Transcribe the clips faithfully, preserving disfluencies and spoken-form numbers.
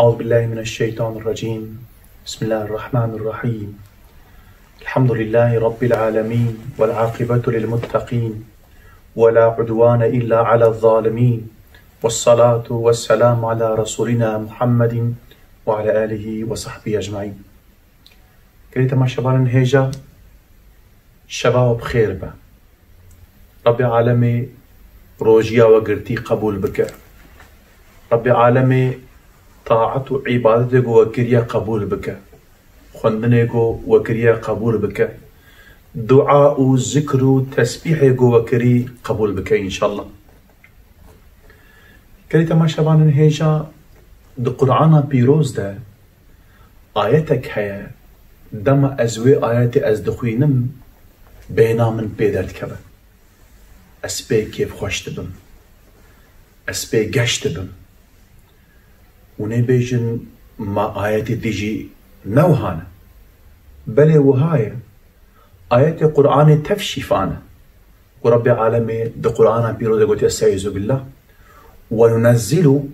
أعوذ بالله من الشيطان الرجيم. بسم الله الرحمن الرحيم. الحمد لله رب العالمين، والعاقبة للمتقين، ولا عدوان إلا على الظالمين، والصلاة والسلام على رسولنا محمد وعلى آله وصحبه أجمعين. Gelî temaşevanên hêja, şeva we bi xêr be. Rabbê Alemê rojiya we girtî qebûl bike. Rabbê Alemê taet û îbadetê ku we kiriye qebûl bike. Xwendinê ku we kiriye qebûl bike. Dua û zikr û tesbîhê ku we kirî qebûl bike înşallah. Gelî temaşevanên hêja, di Qur'ana Pîroz de ayetek heye, dema ez wê ayetê ez dixwînim, bêhna min pê derdikeve. Ez pê kêfxweş dibim. Ez pê geş dibim. Hûn ê bêjin, ma ayetê din jî ne wiha ne? Belê wiha ye. Ayetê Qur'anê tev şîfa ne. Ku Rabbê Alemê di Qur'ana Pîroz de gotiye, Estaizu billah, "Ve nunezzilu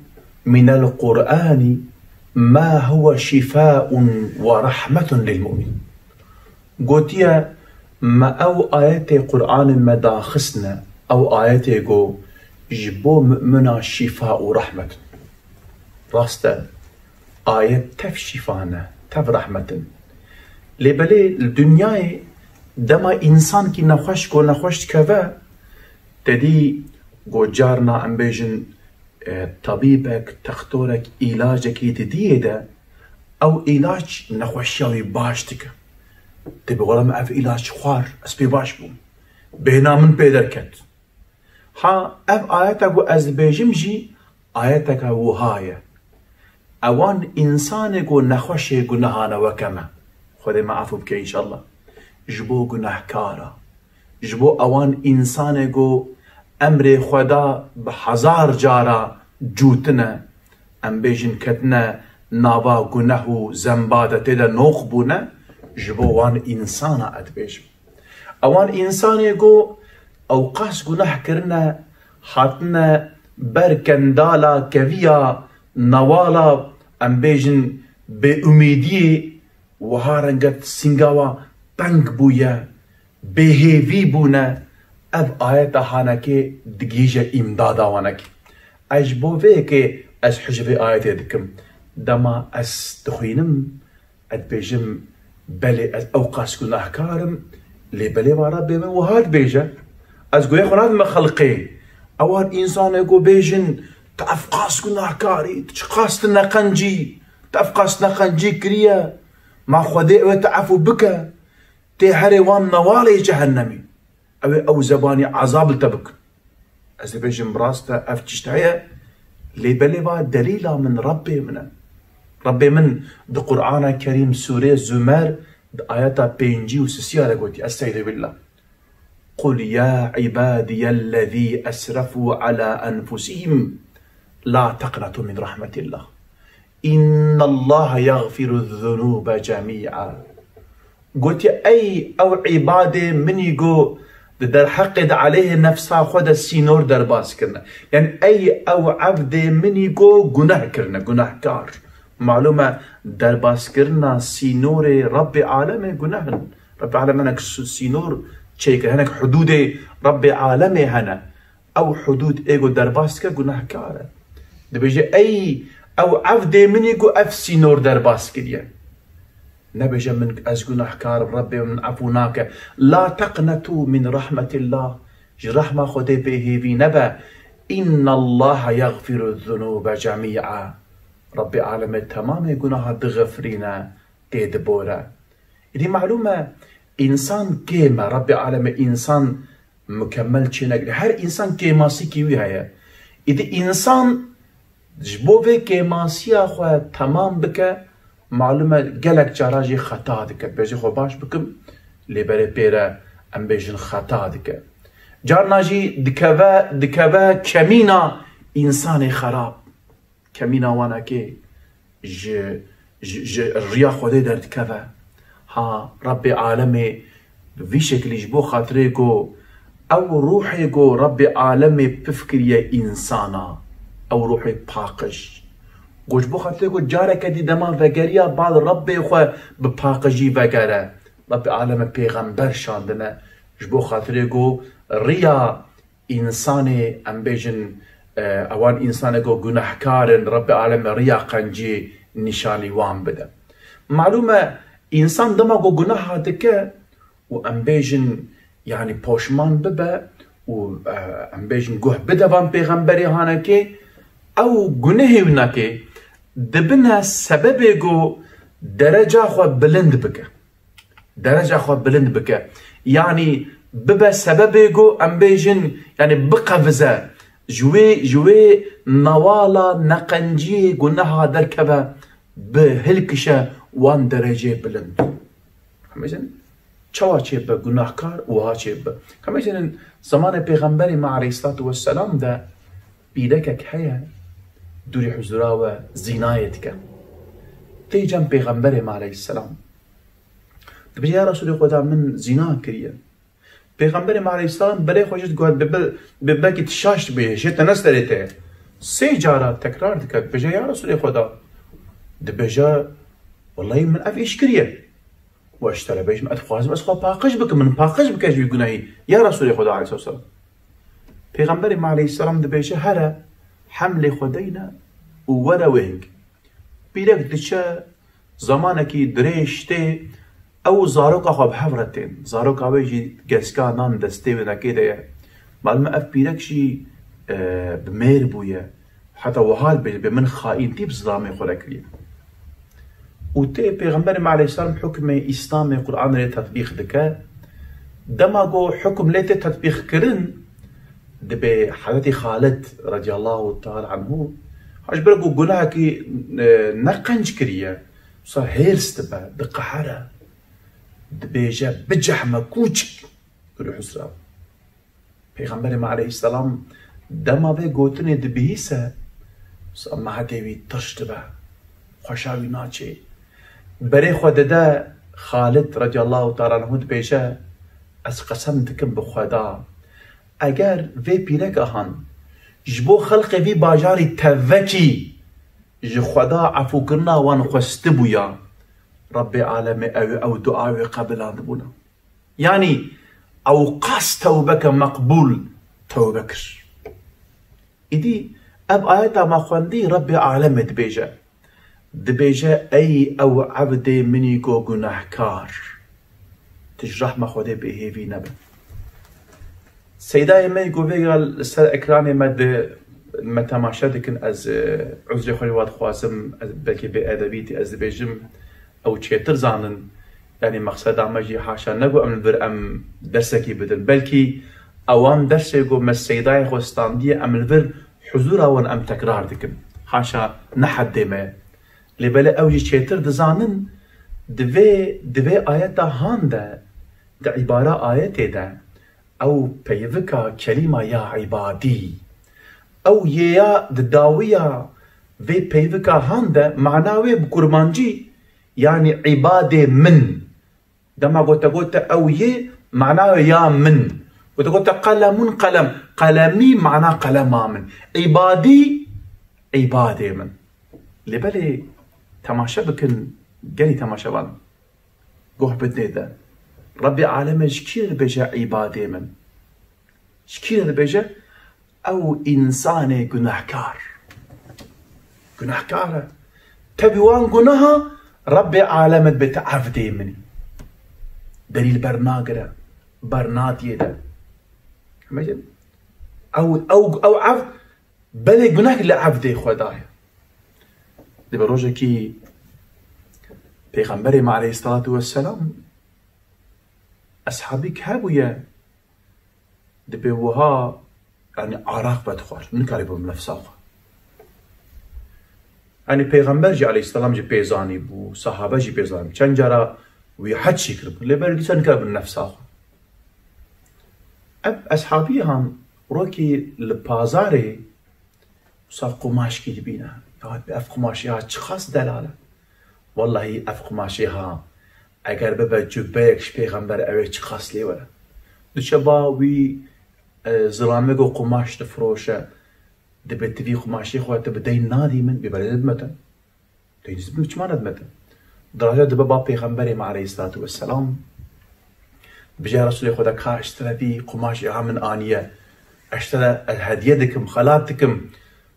minel Qur'ani ma huve şifaun ve rahmetun lil mu'minin." Gotiye, me ew ayetê Qur'anê me daxistine, ew ayetê ku ji bo mumina şifa û rahmet in. Rast e, ayet tev şîfa ne, tev rahmet in. Lê belê li dinyayê dema însankî nexweş ku nexweş dikeve, te dî ku carna em bêjin, e, tabîbek, textorek îlacekî didiyê de, ew îlac nexweşiya wî baş dike. Tê bê wela min ev îlac xwar, ez pê baş bûm. Bêhna min pê derket. Ha, ev ayeta ku ez dibêjim jî ayeteke wiha ye. Ewan însanê ku nexweşê guneha ne weke me. Xwedê me efû bike înşallah. Ji bo gunehkara. Ji bo ewan însanê ku emrê xwe da bi hezar cara cûtine, em bêjin ketine nava guneh û zemba de tê de noq bûne, ji bo wan însana ez dibêjim. Ewan însanê ku ewqas guneh kirine, hatine ber kendala keviya newala, em bêjin bêumîdiyê, wiha renget singa wa teng bûye, bêhêvî bûne, ev ayeta hanekê digihîje îmdada wanekê. Ez ji bo vê yekê ez hicvê ayetê dikim. Dema ez dixwînim, ez dibêjim, belê ez ewqas gunahkar im, lê belê va Rabbê min wiha dibêje. Ez guhê xwe nadime xelqê. Ewan însanê ku bêjin, tu ewqas gunahkar î, tu çiqas tu neqencî, tu ewqas neqencî kiriye, ma Xwedê ew ê te efû bike. Tê herê wan newalê cehennemî. Ew ê ew zebanî ezab li te bikin. Ez dibêjim, bi rast e, ev tişt heye, lê belê va delîla min Rebbê min e. Rebbê min di Qur'ana Kerîm sûrê Zumer di ayeta pêncî û sisiya de gotiye, Estaizu billah. Qul ya ibadiyellezî esrefû ala enfusihim la teqnetu min rahmetillah. Înnallaha yexfiru zunûbe cemî'a. Gotiye, ey ew îbadê min î ku di derheqê de aleyhê nefsa xwe de sînor derbas kirine. Yanî ey ew evdê min î ku guneh kirine, gunehkar. Malûm e, derbaskirina sînorê Rebbê Alemê guneh in. Rebbê Alemê hinek su-, sînor çêkir, hinek hudûdê Rebbê Alemê hene. Ew hudûd ê ku derbas dike gunehkar e. Dibêje, ey ew evdê min î ku ev sînor derbas kiriye. Nebêje min ez gunehkar im, Rebbê min efû nake. La teqnetû min rahmetillah. Ji rehma Xwedê bêhêvî nebe. Înnallaha yexfiru zunûbe cemî'a. Rebbê Alemê temamê gunaha dixifrîne, tê dibore. Îdî malûm e, însan kêm e, Rebbê Alemê însan mukemmel çênekiriye. Her însan kêmasîkî wî heye. Îdî însan ji bo vê kêmasiya xwe temam bike, malûm e gelek cara jî xeta dike. Dibêje xwe baş bikim, lê berê pê re em bêjin xeta dike. Carna jî dikeve, dikeve kemîna însanê xerab. Kemîna wanekê ji, ji, ji riya Xwedê derdikeve. Ha, Rebbê Alemê bi vî şekilî ji bo xatirê ku ew ruhê ku Rebbê Alemê pif kiriye însana, ew ruhê paqij, Ku ji bo xatirê ku careke dî dema vegeriya bal Rebbê xwe bi paqijî vegere. Rebbê aleme pêxember şandine. Ji bo xatirê ku riya însanê, em bêjin, e, ewan însanê ku gunehkar in, Rebbê aleme riya qenciyê nîşanî wan bide. Malûm e, însan dema ku guneha dike, û em bêjin, yanî poşman bibe û, e, em bêjin guh bide van pêxemberê hanekê, ew gunehê winekê dibine sebebê ku dereca xwe bilind bike. Dereca xwe bilind bike. Yanî bibe sebebê ku em bêjin, yanî biqevize, ji wê, ji wê newala neqenciyê guneha derkeve, bihilkişe wan dereceyê bilind. Em bêjin, çawa çêbibe gunahkar û wiha çêbibe. Em bêjin, zemanê Pêxemberê me aleyhissalatu vesselam de pîrekek heye, dûrî huzura we zînayê dike. Tê cem Pêxemberê me aleyhisselam. Dibêje, ya Resulê Xweda, min zîna kiriye. Pêxemberê me aleyhisselam berê xwe jî digot, bi, bi, bi belkî tu şaş dibê, jê te ne serê te ye. Sê cara tekrar dike, dibêje, ya Resulê Xweda. Dibêje, wellahî min ev îş kiriye. Û ez ji te re bêjim, ez dixwazim ez xwe paqij bikim, min paqij bike ji vî gunehî. Ya Resulê Xweda aleyhisselam. Pêxemberê me aleyhisselam dibêje, here, hemlê xwe deyne û were wê hingê. Pîrek diçe, zamanekî dirêj tê, ew û zaroka xwe bi hev re tên. Zaroka wê jî geska nan destê wê nekê de ye. Malum e ev pîrek jî, e, bi mêr bûye. Heta wiha dibê, dibê min xaîntî bi zilamê xwe re kiriye. Û tê Pêxemberê me aleyhisselam hukmê Îslamê Qur'anê lê tetbîq dike. Dema ku hukm lê tê tetbîq kirin, dibê Hezretî Xalid radiyallahu teala anhu, ha ji ber ku gunehekî, e, ne qenc kiriye, wisa hêrs dibe, diqehere, dibêje, bicehme kûçik, Gulî Husra. Pêxemberê me aleyhisselam dema vê gotinê dibihîse, wisa mehetê wî tirş dibe, xweşa wî naçê. Berê xwe dide Xalid radiyallahu teala anhu dibêje, ez qesem dikim bi Xweda, eger vê pîreka han ji bo xelqê vî bajarî tevekî ji Xweda efûkirina wan xwestibûya, Rebbê alemê ew ê ew dua wê qebilandibûna. Yanî ew qas tewbeke meqbûl tewbe kir. Îdî ev ayeta me xwendî Rebbê alemê dibêje. Dibêje, ey ew evdê min î ku gunehkar, tu ji rehma Xwedê bêhêvî nebe. Seydayê me ku vêga li ser ekranê me di, me temaşe dikin, ez, e, uzrê xwe jî wa dixwazim, ez belkî bêedebî tê, ez dibêjim, ew çêtir zanin. Yanî mexseda me jî haşa ne ku em li vir em dersekî bidin, belkî ewan dersê ku me Seydayê xwe standiye em li vir huzura wan em tekrar dikin. Haşa ne heddê me ye. Lê belê ew jî çêtir dizanin, di vê, di vê ayeta han de, di îbara ayetê de, ew peyvika kelîma ya îbadî. Ew yê ya di dawiya vê peyvika han de mana wê bi kurmancî, yanî îbadê min. Dema gote gote ew yê, mana wê ya min. Gote gote qelemun qelem. Qelemî mana qelema min. Îbadî, îbadê min. Lê belê temaşe bikin, gelî temaşevan. Guh bidinê de. Rebbê alemê ji kî re dibêje îbadê min? Ji kî re dibêje? Ew însanê gunehkar. Gunehkar e. Tevî wan guneha Rebbê alemê dibê te evdê min î. Delîl bernagire, bernadiyê de. Hemejin? Ew, ew, ew evd Belê guneh li evdê Xwedayê. Dibe rojekî Pêxemberê me aleyhissalatu vesselam eshabîk hebûye, dibe wiha, yanî araq vedixwar, nikarî bi nefsa xwe. Yanî Pêxember jî aleyhisselam jî pê zanî bû, sahabe jî pê zanî bû. Çend cara wî hed jî kiribû, lê belê dîsa nikare bi nefsa xwe. Ev eshabî han rokî li pazarê wisa qumaşkî dibîne. Ya ev qumaşê ha çiqas delal e. Wellahî ev qumaşê ha eger bibe cubbeyek ji pêxember ew ê çiqas lê were. Diçe ba wî, e, zilamê ku qumaş difiroşe, dibe tu vî qumaşê xwe tu bi deyn nadî min, bê belê didime te. Tê dizibin çima nedmete? Diraja dibe ba Pêxemberê me aleyhissalatu vesselam. Dibêje, ya Resulê Xweda, ka eştere vî qumaşê ha min aniye. Eştere ez hediye dikim, xelat dikim.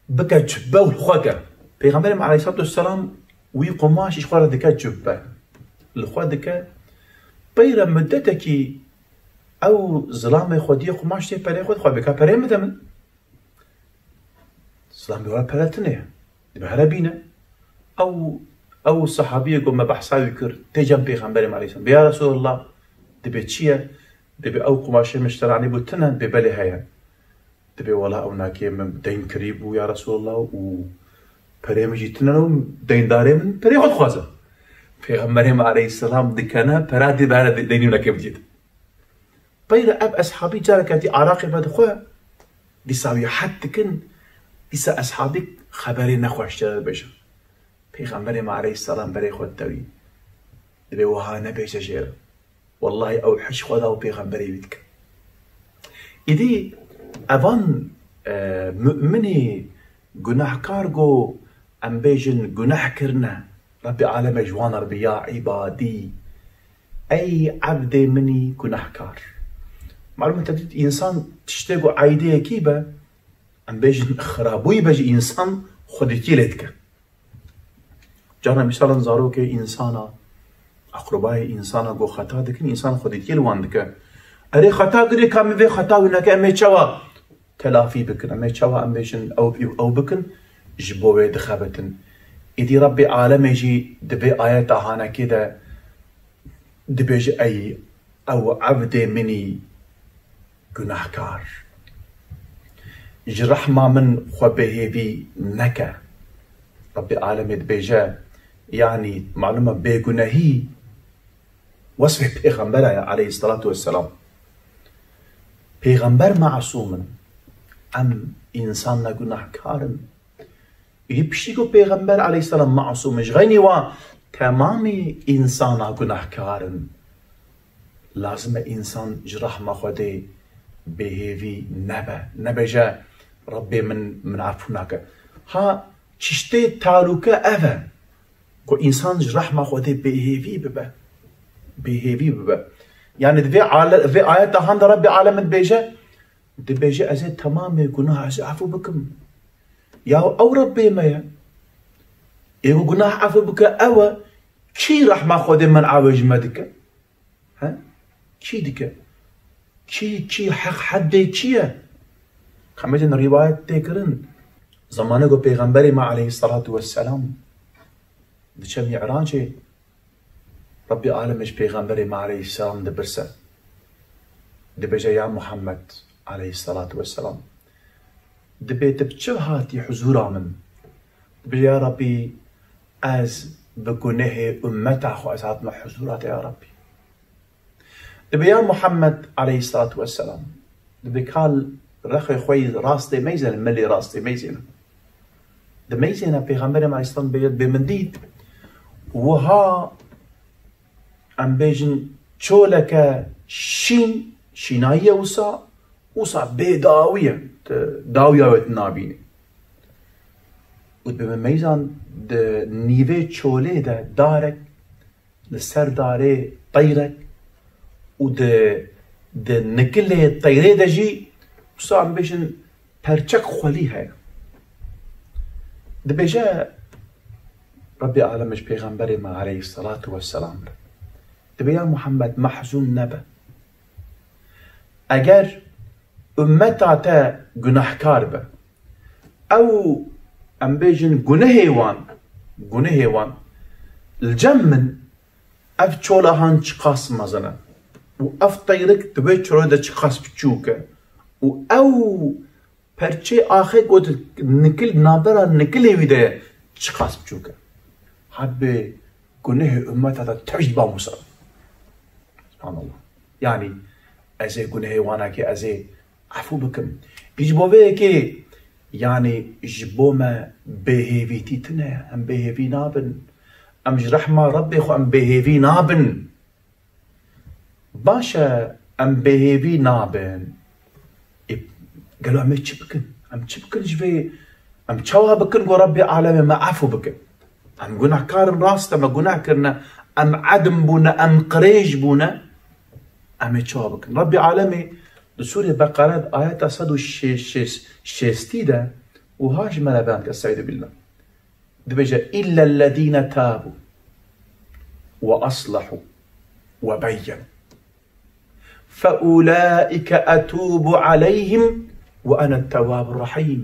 Bike çubbe û li xwe ke. Pêxemberê me aleyhissalatu vesselam wî qumaşî ji xwe re dike çubbe. Li xwe dike. Peyre muddetekî ew zilamê xwediyê qumaş tê perê xwe dixwe, bêka perê min de min. Zilamê were pere tune ye. Dibe here bîne. Ew, ew sehabiyê ku me behsa wî kir, tê cem Pêxemberê me aleyhisselam. Bê ya Resulallah, dibê çi ye? Dibê ew qumaşê min ji te re anîbû tune, dibê belê heye. Dibê wela ew nakê min deyn kirî bû ya Resulallah û perê min jî tune û deyndarê min perê xwe dixwaze. Pêxemberê me aleyhisselam dikene, pera dê bere deynî nakê bidît. Peyre ev eshabî careke dî araqê vedixwe, dîsa wî hed dikin, dîsa eshabî xeberê nexweş tê dibêje. Pêxemberê me aleyhisselam berê xwe dide wî. Dibê wiha nebêje jê re. Wellahî ew hiş xwe da û pêxemberê wî dike. Îdî evan, e, mu'minê gunehkar go em bêjin guneh kirine. Rabbê alemê ji wan re bi ya îbadî. Ey evdê min î gunehkar. Malum te dît însan tiştê ku eydê yekî be, em bêjin xirabûyî be ji însan xwedîtiyê lê dike. Carna mîsalin zarokê însana, eqrobayê însana ku xeta dikin, însan xwedîtiyê li wan dike. Erê xeta kirê ka min vê xeta wî neke, em ê çawa telafî bikin, em ê çawa em bêjin ew, ew, ew bikin, ji bo wê dixebitin. Îdî Rebbê alemê jî di vê ayeta hanekê de dibêje, ey ew evdê min î gunehkar. Ji rehma min xwe bêhêvî neke. Rebbê alemê dibêje, yanî malum e bêgunehî wesfê pêxembera ye aleyhissalatu vesselam. Pêxember masûm in. Em însan ne gunehkar in. Îdî piştî ku Pêxember aleyhisselam masûm e, ji xeynî wa temamî însana gunehkar in. Lazim e însan ji rehma Xwedê bêhêvî nebe. Nebêje, Rebbê min, min efû nake. Ha, çiştê talûke ev e, ku însan ji rehma Xwedê bêhêvî bibe. Bêhêvî bibe. Yani di vê ale-, vê ayeta han de Rebbê alemin dibêje, dibêje, ez ê temamê gunaha ji efû bikim. Ya ew Rebbê me ye. Ê ku gunah efû bike ew e, kî rehma Xwedê men'a wê ji me dike? He? Kî dike? Kî, kî heq heddê kî ye? Ka em bêjin rîwayet tê kirin. Zamanê ku Pêxemberê me aleyhissalatu vesselam diçe Mi'racê, Rebbê alemê ji Pêxemberê me aleyhisselam dipirse. Dibêje, ya Muhammed aleyhissalatu vesselam, dibê tu bi çi hatî huzûra min? Dibêje, ya Rebbî, ez bi gunehê ummeta xwe ez hatime huzûra te, ya Rebbî. Dibê, ya Muhammed aleyhissalatu vesselam, dibê kal rexê xwe yî rastê meyzene, milê rastê meyzene. Di meyzêne Pêxemberê me aleyhisselam bê, bê min dît. Wiha em bêjin çoleke şîn, şînayî ye wisa, wisa bê dawî ye. Te dawiya wê tu nabînî. Û dibê min meyzan di nîvê çolê de darek, li ser darê teyrek û di, di nikilê teyrê de jî wisa em bêjin perçek xwelî heye. Dibêje Rebbê alemê ji Pêxemberê me aleyhisselatu vesselam re. Dibê ya Muhammed mehzûn nebe. Eger ummeta te gunehkar be, ew em bêjin gunehê wan, gunehê wan li cem min ev çola han çiqas mezin e û ev teyrik di wê çolê de çiqas biçûk e û ew perçê axê ku di nikil, navbera nikilê wî de ye, çiqas biçûk e. Hebê gunehê ummeta te tişt ba Musa. Subhanallah. Yani ez ê gunehê wan eke ez ê efû bikim. Ji bo vê yekê, yani ji bo me bêhêvîtî tune, em bêhêvî nabin. Em ji rehma Rebbê xwe em bêhêvî nabin. Baş e, em bêhêvî nabin. Ê, gelo em ê çi bikin? Em çi bikin ji vê? Em çawa bikin ku Rebbê alemê me efû bike? Em gunehkar in, rast e, me guneh kirine, em edim bûne, em qirêj bûne, em ê çawa bikin? Rebbê Alemê di Sûrê Beqere di ayeta sed û şêstî de wiha ji me re beyan dike, estaizu billah. Dibêje, "Îllellezîne tâbû we aslehû we beyyenû." "Feulâike etûbu aleyhim ve ene tewwâbur rahîm."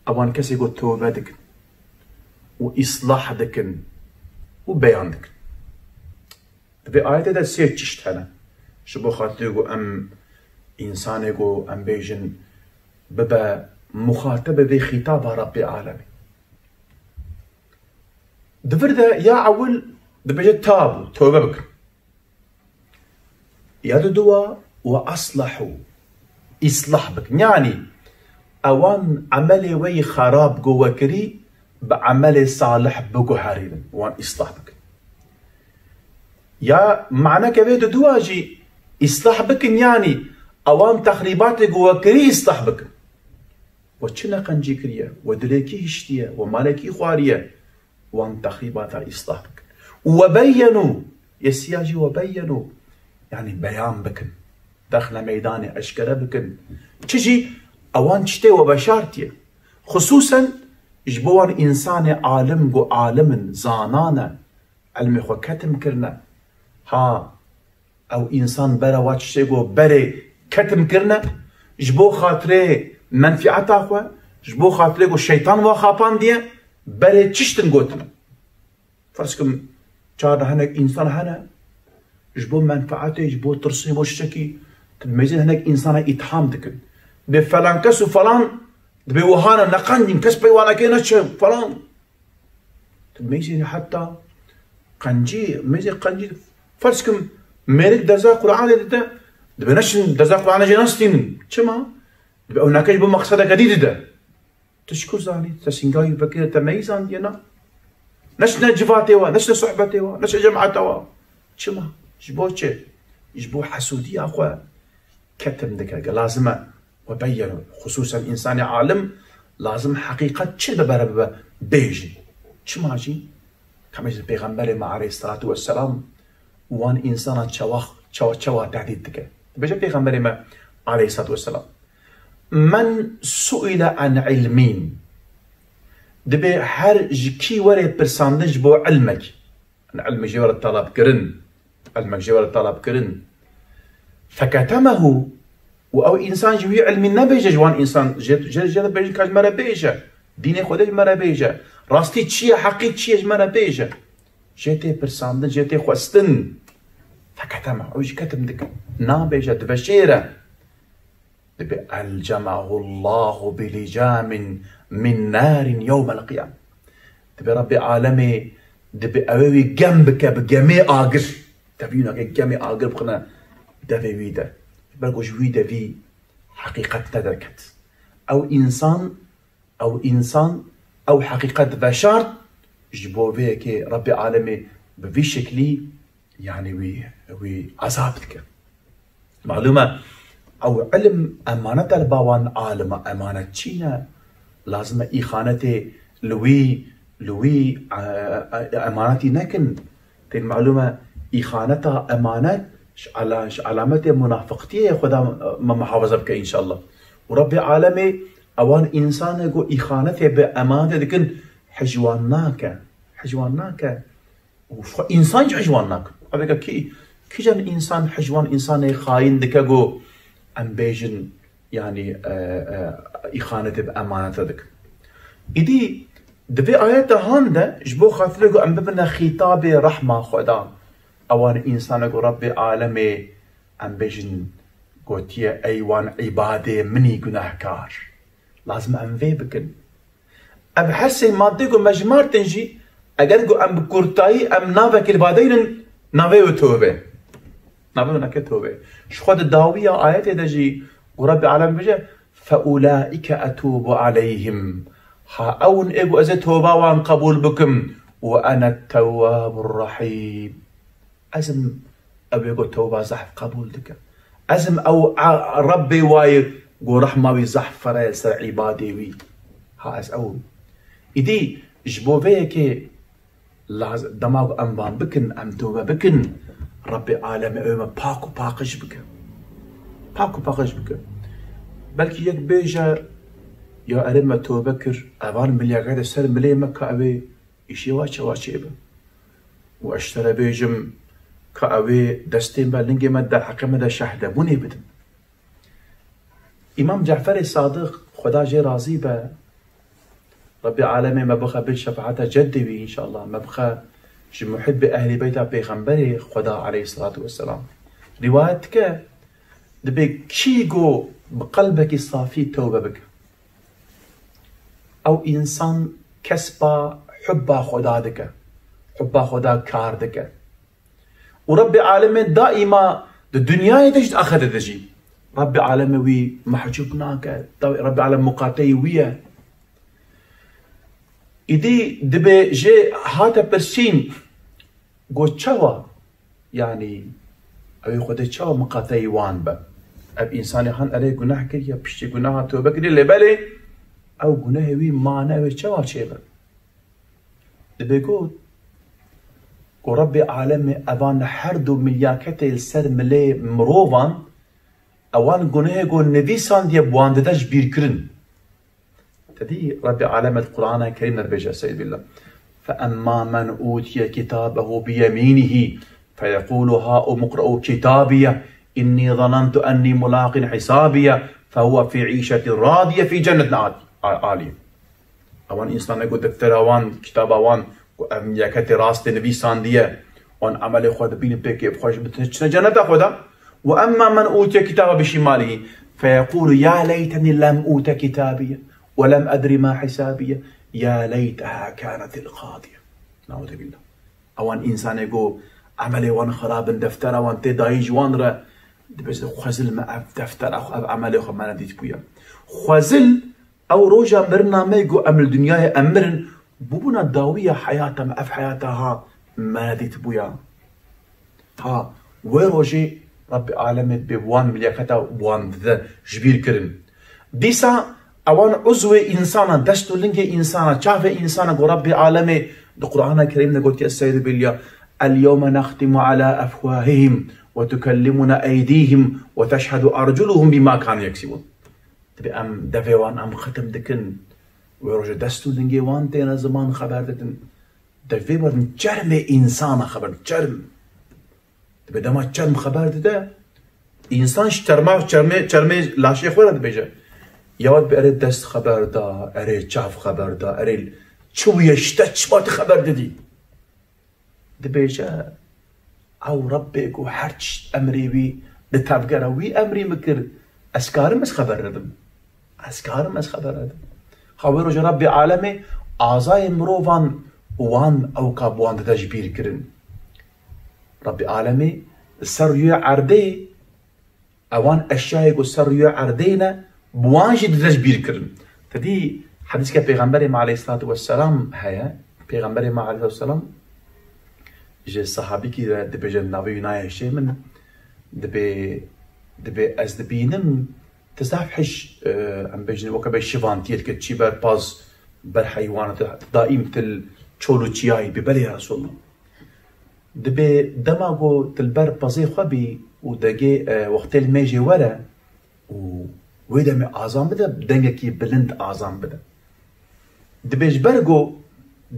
Ewan kesê ku tewbe dikin û îslah dikin û beyan dikin. Di vê ayetê de sê çişt hene. Ji bo xatirê ku em, însanê ku em bêjin bibe muxatebê vê xîtaba Rebbê Alemê. Di vir de ya ewil dibêje tabû, tewbe bikin. Ya diduwa, "Ve aslehû", îslah bikin. Yanî, ewan emelê we yî xerab ku we kirî, bi emelê salih biguherînin, wan îslah bikin. Ya maneke vê diduwa jî îslah bikin, yanî, ewan texrîbatê ku we kirî îslah bikin. We çi neqencî kiriye, we dilê kî hiştiye, we malê kî xwariye, wan texrîbata îslah bikin. Û we beyyenû, yê siya jî we beyyenû, yanî beyan bikin. Dexne meydanê eşkere bikin. Çi jî ewan tiştê we veşartiye. Xisûsen ji bo wan însanê alim ku alim in, zanan e, ilmê xwe ketim kirine. Ha, ew însan bera wa tiştê ku berê ketim kirine, ji bo xatirê menfieta xwe, ji bo xatirê ku şeytan wa xapandiye, berê çiştin gotine. Ferz kim, çar de hinek însan hene, ji bo menfaetê, ji bo tirsê, bo şişekî, tu mêzin hinek însana îtham dikin. Bê falan kes û falan, dibê wiha ne, neqencîn, kes peywanekê neçe, falan. Tu mêzê heta qencî, mêzê qencî, ferz kim, mêrik derza Qur'anê dide, dibê neçin derza Qur'anê jê nestînin. Çima? Dibê ew neke ji bo maqsedeke dî dide. Tu ji ku zanî? Te sîngayî vekirî, te meyî zandiye na? Neçine civatê wa, neçine sohbetê wa, neçine cemata wa. Çima? Ji bo çi? Ji bo hesûdiya xwe ketim dike. Ge lazim e we beyyeno. Xisûsen însanê alim lazim heqîqet çi bibe re bibe bêjî. Çima jî? Ka bêjin Pêxemberê me aleyhisselatu vesselam wan însana çawa, çawa, çawa tehdît dike. Dibêje Pêxemberê me aleyhisselatu vesselam, "Men su'ile an ilmin." Dibê her ji kî were pirsandin ji bo ilmek. Ilmek jê were talab kirin. Ilmek jê were talab kirin. Feketemehu. Û ew însan ji wî ilmî nebêje ji wan însan. Jê, jê, jê dibêjin ka ji me re bêje. Dînê Xwedê ji me re bêje. Rastî çi ye, heqî çi ye ji me re bêje. Jê tê pirsandin, jê tê xwestin. Feketeme, ew jî ketim dike. Nabêje, diveşêre. Dibê, "Elcemehullahu bilicamin min narin yewmel qiyam." Dibê Rebbê alemê, dibê ew ê wî gem bike bi gemê agir. Tevî nake gemê agir bixine devê wî de. Ber ku ji wî de vî heqîqet nederket. Ew însan, ew însan, ew heqîqet veşart, ji bo vê yekê Rebbê alemê bi vî şeklî, yanî wî, wî ezab dike. Malûm e, ew ilim emanet e li ba wan alima, emanet çî ne? Lazim e îxanetê li wî, li wî, e, e, emanetî nekin. Tên malûm e, îxaneta emanet ji ala-, ji alametê munafiqtiyê ye, Xweda me muhafaza bike înşallah. Û Rebbê alemê ewan însanê ku îxanetê bi emanetê dikin, hej wan nake. Hej wan nake. Û xwe însan jî hej wan nakin. Evêka kî, kîjan însan hej wan însanê xayîn dike ku em bêjin, yanî, e, e, îxanetê bi emanete dikin. Îdî di vê ayeta han de ji bo xatirê ku em bibine xîtabê rehma Xweda, ewan însanê ku Rebbê alemê, em bêjin, gotiye, "Ey wan îbadê min î gunehkar." Lazim em vê bikin. Ev her sê madde ku me jimartin jî, eger ku em bi kurtayî em navekê li ba deynin, navê wê tobe. Navê wê nake tobe. Ji xwe di dawiya ayetê de jî ku Rebbê alem bêje, "Fe ulaike etûbu aleyhim." Ha ew in ê ku ez ê toba wan qebûl bikim. "Ve ene tewwabur rahîm." Ez im ew ê ku tewba zehf qebûl dike. Ez im ew a-, Rebbê wayê ku rehma wî zehf fere ser îbadê wî. Ha ez ew im. Îdî Ji bo vê yekê laz-, dema ku em van bikin, em tobe bikin, Rebbê alemê ew me pak û paqij bike. Pak û paqij bike. Belkî yek bêje, ya erê me tobe kir, evan milyakete ser milê me ka ew ê îşê wa çawa çêbe. Û ez ji te re bêjim ka ew ê destên me, lingê me derheqê me de şehdebûnê bidin. Îmam Ceferê Sadiq, Xweda jê razî be, Rebbê alemê me bixe bil şefaeta ceddê wî înşallah, me bixe ji muhibbê ehlî beyta pêxemberê Xweda aleyhisselatu vesselam. Rîwayet dike, dibê kî go bi qelbekî safî tewbe bike, ew însan kesba hubba Xweda dike, hubba Xweda kar dike. Û Rebbê alemê daîma di dinyayê de jî, di axirete de jî Rebbê alemê wî mehcûb nake. Da-, Rebbê alem muqateyî wî ye. Îdî dibê jê hate pirsîn, got, çawa? Yanî, ew ê Xwedê çawa miqateyî wan be? Ev însanê han erê guneh kiriye, piştî guneha tobe kiriye, lê belê ew gunehê wî mane, ew ê çawa çêbe? Dibê got, ku Rebbê alemê evan her du milyaketê li ser milê mirovan, ewan gunehê ku nivîsandiye bi wan dide ji bîr kirin. Te dî Rebbê alemê di Qur'ana Kerîm de dibêje, Estaizu billah. فَأَمَّا مَنْ أُوتِيَ كِتَابَهُ بِيَمِينِهِ فَيَقُولُ هَاؤُمُ اقْرَءُوا كِتَابِيَهْ إِنِّي ظَنَنْتُ أَنِّي مُلَاقٍ حِسَابِيَهْ فَهُوَ فِي عِيشَةٍ رَاضِيَةٍ فِي جَنَّةٍ عَالِيَةٍ. Ewan însanê ku deftera wan, kitaba wan, ku ev milyaketê rastê nivîsandiye, wan emelê xwe dibînin pêkê bi xwe ji bitin çine ceneta xwe de. وَأَمَّا مَنْ أُوتِيَ كِتَابَهُ بِشِمَالِهِ فَيَقُولُ يَا لَيْتَنِي لَمْ أُوتَ كِتَابِيَهْ وَلَمْ أَدْرِ مَا حِسَابِيَهْ يَا لَيْتَهَا كَانَتِ الْقَاضِيَةَ. نَعُوذُ بِاللّٰهِ. Ewan însanê ku emelê wan xirab in, deftera wan tê dayîn ji wan re, dibêje, xwezil me ev deftera xwe, ev emelê xwe me nedîtibûya. Xwezil ew roja mirina me ku em li dinyayê em mirin, bûbûna dawiya heyata me, ev heyata ha me nedîtibûya. Ha, wê rojê Rebbê alemê dibê wan milyaketa wan dide ji bîr kirin. Dîsa ewan uzwê însana, dest û lingê însana, çavê însana ku Rebbê alemê di Qur'ana Kerîm de gotiye, Estaizu billah, الْيَوْمَ نَخْتِمُ عَلَى أَفْوَاهِهِمْ وَتُكَلِّمُنَا أَيْدِيهِمْ وَتَشْهَدُ أَرْجُلُهُمْ بِمَا كَانُوا يَكْسِبُونَ. Dibê em devê wan em xitim dikin. Wê rojê dest û lingê wan têne ziman xeber didin. Devê wan çermê însana xeber, çerm. Dibê dema çerm xeber dide, însan ji terma, çermê, çermê laşê xwe re dibêje. Ya dibê erê dest xeber da, erê çav xeber da, erê çi bûye, ji te çi hatî xeber didî. Dibêje, ew Rebbê ku her tişt emrê wî di tevgera wî emrî min kir, ez karim ez xeber nedim. Ez karim ez xeber nedim. Ha wê rojê Rebbê alemê azayê mirovan wan ew ka bi wan dide ji bîr kirin. Rebbê alemê li ser rûyê erdê ewan eşyayê ku ser rûyê erdê ne, bi wan jî dide ji bîr kirin. Te dî hedîske Pêxemberê me aleyhisselatu vesselam heye. Pêxemberê me aleyhisselatu vesselam ji sahabîkî de dibêje, navê wî nayê hişê min, dibê, dibê ez dibînim, tu zaf hej, e, em bêjin, weke bê şivantiyê dike, çî ber paz, ber heywana, tu daîm til çol û çiyayî bî, belê ya Resulallah. Dibê dema ku tu li ber pezê xwe bî û degê, e, wextê li mêjê were û wê demê azan bide, dengekî bilind azan bide. Dibê ji ber ku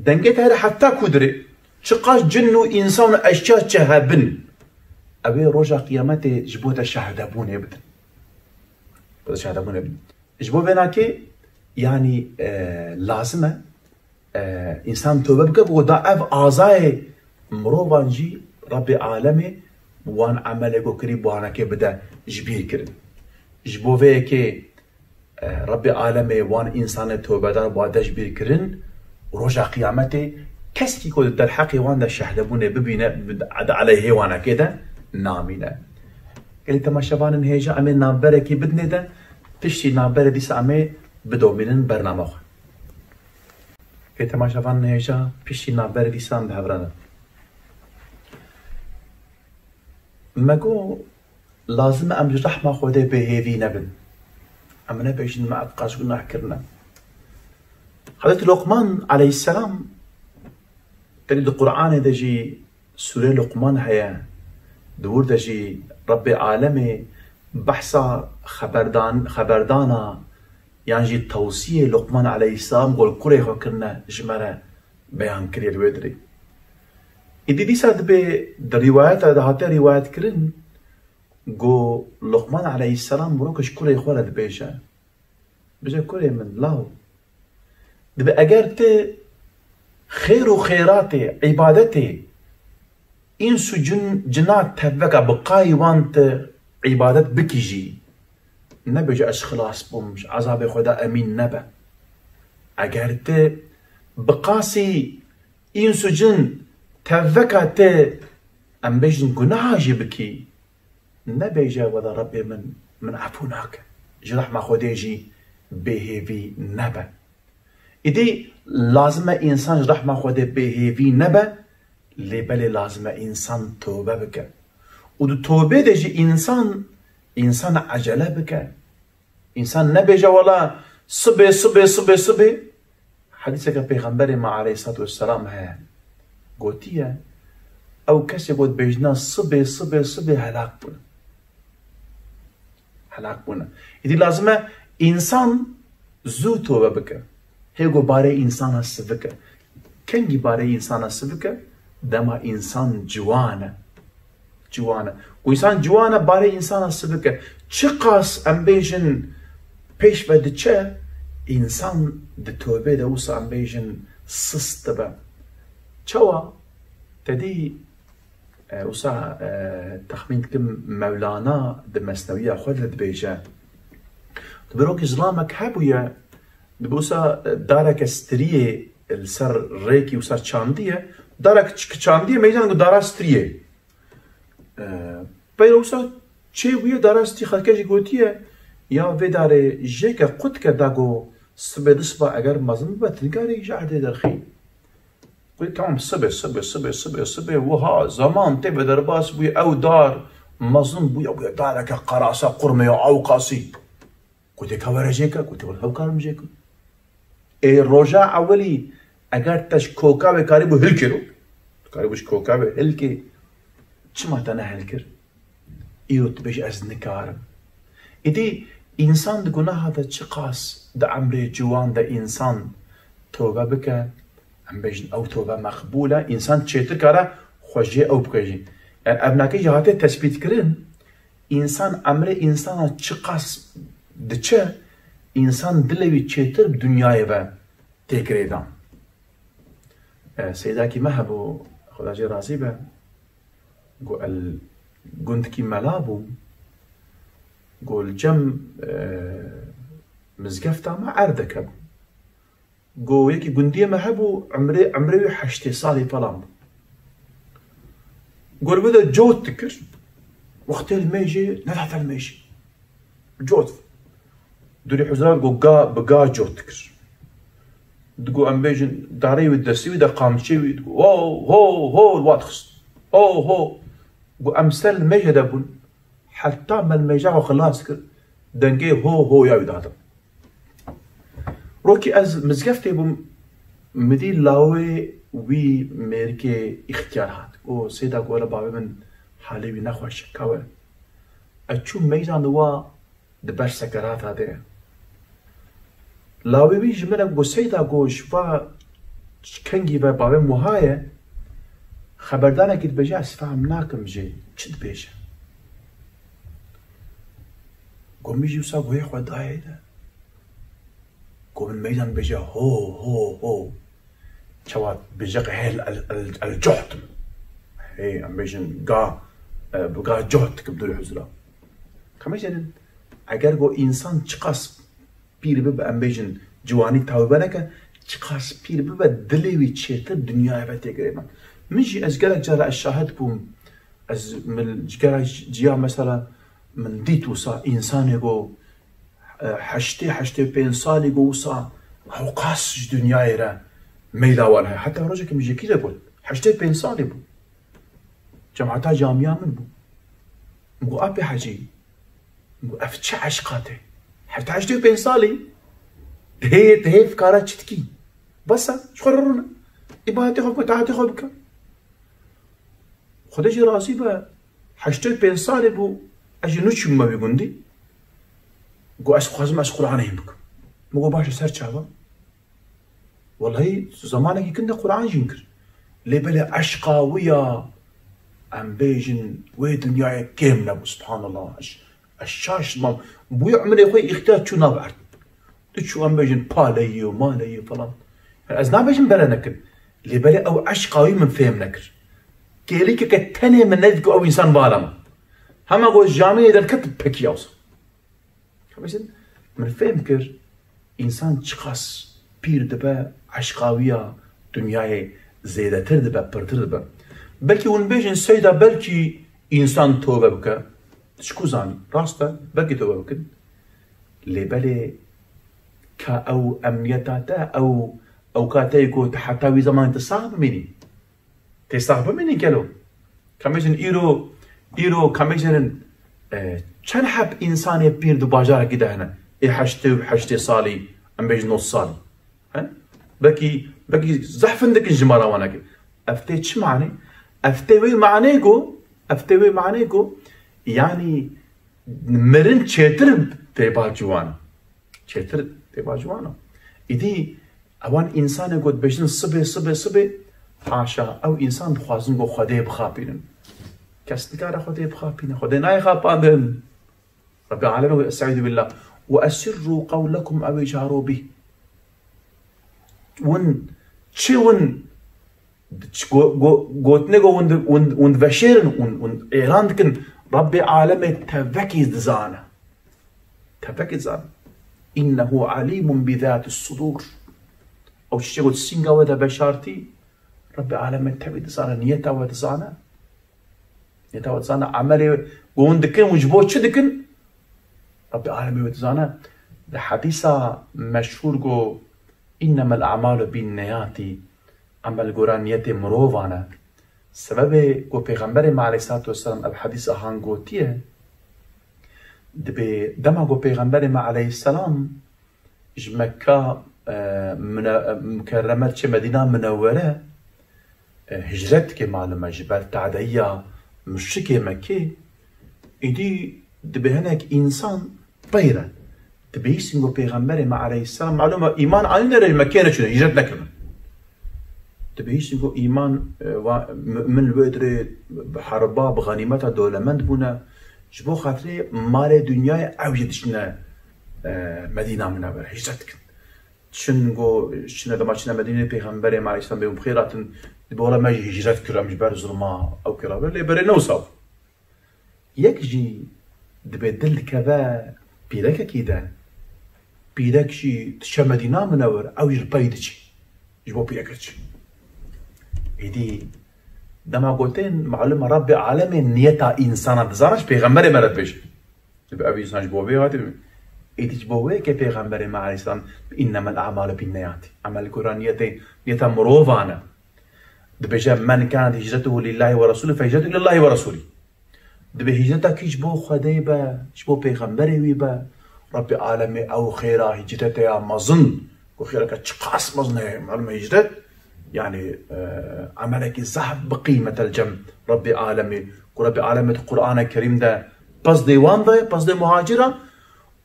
dengê te here hefta kudirê, çiqas cin û însan û eşya çi hebin, ew ê roja qiyametê ji bo te şehdebûnê bidin. Bo te şehdebûnê bidin. Ji bo vênakê, yanî, e, lazim e, e, însan tobe bike, ku da ev azayê mirovan jî Rebbê alemê wan emelê ku kirî bi wanekê bide ji bîr kirin. Ji bo vê yekê, e, Rebbê alemê wan însanê tobedar ba de ji bîr kirin, roja qiyametê kesekî ku di derheqê wan de şehdebûnê bibîne, di eleyhê wanekê de namîne. Gelî temaşevanên hêja, em ê navberekî bidinê de, piştî navberê dîsa em ê bidomînin bernama xwe. Ê temaşevanên hêja, piştî navberê dîsa em bi hev re ne. Me got, lazim e em ji rehma Xwedê bêhêvî nebin. Em nebêjin me ev qas gunah kirine. Hezretî Luqman aleyhisselam, tenê di Qur'anê de jî sûrê Luqman heye, di wir de jî Rebbê alemê behsa xeberdan-, xeberdana yan jî tewsiyê Luqman aleyhisselam ku li kurê xwe kirine ji me re beyan kiriye li wê dirê. Îdî dîsa dibê di rîwayeta de hate rîwayet kirin, ku Luqman aleyhisselam mirok ji kurê xwe re dibêje. Bije kurê min, law. Dibe eger tu xêr û xêratê, îbadetê, îns û cin, cina tevveka bi qayî wan tu îbadet bikî jî, nebêje ez xilas bûm, ji ezabê Xweda emîn nebe. Eger tu bi qasî îns û cin tevveka te, em bêjin gunaha jî bikî, nebêje wela Rebbê min, min efû nake. Ji rehma Xwedê jî bêhêvî nebe. Îdî lazim e însan ji rehma Xwedê bêhêvî nebe, lê belê lazim e însan tobe bike. Û di tobê de jî însan, însan ecele bike. Însan nebêje wela sibê, sibê, sibê, sibê. Hedîseke Pêxemberê me aleyhissalatu vesselam heye. Gotiye, ew kesê ku dibêjina sibê, sibê, sibê helak bûne. Helak bûne. Îdî lazim e însan zû tobe bike. Hê ku barê însana sivik e. Kengî barê însana sivik e? Dema însan ciwan e. Ciwan e. Ku însan ciwan e, barê însana sivik e. Çiqas em bêjin pêş ve diçe, însan di tobê de wisa em bêjin sist dibe. Çawa? Te dî, e, wisa, e, texmîn dikim Mewlana di mesnewiya xwe de dibêje. Di birokî zilamek hebûye, dibe wisa, e, dareke striyê li ser rêkî wisa çandiye. Darek çi-, çandiye, meydan ku dara striyê. E, peyre wisa çêbûye, dara stî xelkê jî gotiye, ya vê darê jêke qutke da ku sibê di siba eger mezin bibe, tu nikarî ji erdê derxî. Gotiye, tamam, sibê, sibê, sibê, sibê, sibê, wiha zeman tê ve derbas bûye, ew dar mezin bûye, bûye dareke qerasa, qurmeya ewqasî. Gotiye, ka were jêke, gotiye, were ew karim jêke. Ê roja ewilî eger te ji koka wê karîbû hilkir û, tu karîbû ji koka wê hilkê, çima te nehilkir? Îro tu bêjî ez nikarim. Îdî însan di gunaha de çiqas di emrê ciwan de însan tobe bike, em bêjin ew tobe meqbûl e, însan çêtir kare xwe jê ew bike jî. Yani evnakê jî hate tespîtkirin, însan emrê însana çiqas diçe, însan dilê wî çêtir bi dinyayê ve tê girêdan. E, seydakî me hebû, Xweda jê razî be, got, el gundkî mela bû, got, li cem, e, mizgefta me erdeke bû. Got, yekî gundiyê me hebû, emrê, emrê wî heştê salî falan bû. Got, li vê de cot dikir, wextê li mêjê, nedihate li mêjê. Cot. Dûrî huzra got, ga, bi ga cot dikir. Digot, em bêjin, darê wî destê wî de, qamçê wî, digot, ho, ho, ho, li wa dixist. Ho, ho. Got, em ser li mêje de bûn. Heta me li mêja xwe xilas kir, dengê ho, ho ya wî dihatin. Rokî ez mizgeftê bûm, min dî lawê wî mêrikê îxtiyar hat. Got, Seyda, got, were bavê min halê wî nexweş e, ka were. Ez çûm meydan, wa di ber sekerata de ye. Lawê wî ji min re got, Seyda, got, ji va kengî ve bavê min wiha ye, xeberdanekî dibêje, ez fehm nakim jê çi dibêje. Got, min jî wisa guhê xwe dayê de. Got, min meydan bêje ho, ho, ho. Çawa bêje, hê el, el, el, el coht. Hê, em bêjin ga, e, bi ga coht dikim dûrî huzra. Ka me jênin, eger got însan çiqas pîr bibe, em bêjin ciwanî tewbe neke, çiqas pîr bibe, dilê wî çêtir dinyayê ve tê girêdan. Min jî ez gelek cara ez şahid bûm, ez min ji gelek ciya mesela min dît wisa însanê got, e, heştê, heştê pênc salî got wisa ewqas ji dinyayê re meyla wan heye. Heta rojekê min ji yekî re got, heştê pênc salî bû. Cemata camiya min bû. Min got, Apê Hecî, min got, ev çi eşqa te? Heta heştê û pênc salî? Dihê, dihê fikara çi dikî? Bes e, ji xwe re rûne. Îbadetê xwe bike, taetê xwe bike. Xwedê jî razî be. Heştê û pênc salê bû, ez jî nû çûbûme wî gundî. Got, "Ez dixwazim ez Qur'anê hîn bikim." Min got, "Baş e, ser çava." Welahî zemanekî kin de Qur'an jîn kir. Lê belê eşqa wî ya, em bêjin, wê dinyayê kêm nebû, subhanallah. Ez, ez şaş mam. Bûyî umrê xwe îxtiyar çû nav erd. Tu çû em bêjin paleyî û maleyî falan. Yani ez nabêjim bere nekin. Lê belê ew eşqa wî min fêm nekir. Kêlîkeke tenê min nedît ku ew însan vala min. Hema got camiyê derket pekî awsa. Kabêjin, min fêm kir, însan çiqas pîr dibe, eşqa wî ya dinyayê zêdetir dibe, pirtir dibe. Belkî hûn bêjin, Seyda, belkî însan tobe bike. Çiku zanî? Rast e, belkî tobe bikin. Lê belê ka ew emniyeta te, ew, ew ka te ku tu heta wî zemanê tu sax bimînî. Tê sax bimînî gelo? Kamêjin îro, îro kamêjin, e, çend heb însanê pîr di bajarekî de hene? Ê heştê û heştê salî, em bêjin nod salî. He? Belkî, belkî zehf hindik in jimara wan neke. Ev tê çi mane? Ev tê wê manê ku, ev tê wê manê ku, yanî mirin çêtir tê ba ciwan. Çêtir tê ba ciwan. Îdî ewan însanê ku dibêjin sibê, sibê, sibê, haşa, ew însan dixwazin ku Xwedê bixapînin. Kes nikare Xwedê bixapîne. Xwedê nayê xapandin. Rebbi Alem got, "Estaizu billah. Ve esirru qawlekum ew icaru bih." Win, çi win, çi go-, go-, gotinê ku win di-, win, win diveşêrin, win, win êlan dikin, Rebbi Alemê tevekî dizane. Tevekî dizane. "Innehu alimun bi zati sudur." Ew çiçek got singa we de beşartî, Rebbi Alemê tevî dizane, niyeta we dizane. Niyeta we dizane, emelê hûn dikin, hûn ji bo çi dikin? Rebbi Alemê we dizane. Di hedîsa meşhûr got, "Innemel a'malu bin niyati." Emel gora niyetê mirovan e. Sebebê ku Pêxemberê me aleyhissalatu vesselam ev hedîsa han gotiye, dibê dema ku Pêxemberê me aleyhisselam ji Mekka, e, mine-, e, Mukerreme diçe Medîna Minewwere, e, hicret dike malum e ji ber tadeyiya muşrikê Mekkê, îdî dibê hinek însan peyre. Dibihîstin ku Pêxemberê me aleyhisselam, malum e, îman anîne re ji Mekkê neçûne, hicret nekirine. Dibihîstin ku îman, e, wa, mu'min li wê dirê bi herba, bi xenîmeta dewlemend bûne. Ji bo xatirê malê dinyayê ew jî diçine, e, Medîna Minewwere, hicret dikin. Çin ku çine dema çine Medînê Pêxemberê me aleyhisselam bê hûn bi xêr hatin, dibê wela me jî hicret kir, em ji ber zulma ew kira be, lê berê ne wisa bû. Yek jî dibê dil dikeve pîrekekî de, pîrek jî diçe Medîna Minewwer, ew jî li pey diçî. Ji bo pîreke diçî. Êdî dema gotin, malum e Rabbê Alemê niyeta însana dizane, ji pêxemberê me re dibêje. Dibê ev însan ji bo vê hatî. Êdî ji bo wê ke pêxemberê me aleyhisselam, "Innemel a'malu bin niyati." Emel gora niyetê, niyeta mirovan e. Dibêje, "Men kanat hicretuhu lillahi ve rasulî fe hicretuhu ilallahi ve rasulî." Dibê hicreta kî ji bo Xwedê be, ji bo pêxemberê wî be, Rabbê Alemê ew xêra hicrete ya mezin, ku xêreke çiqas mezin heye, malum e hicret, yani, e, emelekî zehf bi qîmet el cem Rabbê Alemê, ku Rabbê Alemê di Qur'ana Kerîm de pezdê wan de, pezdê muhacira,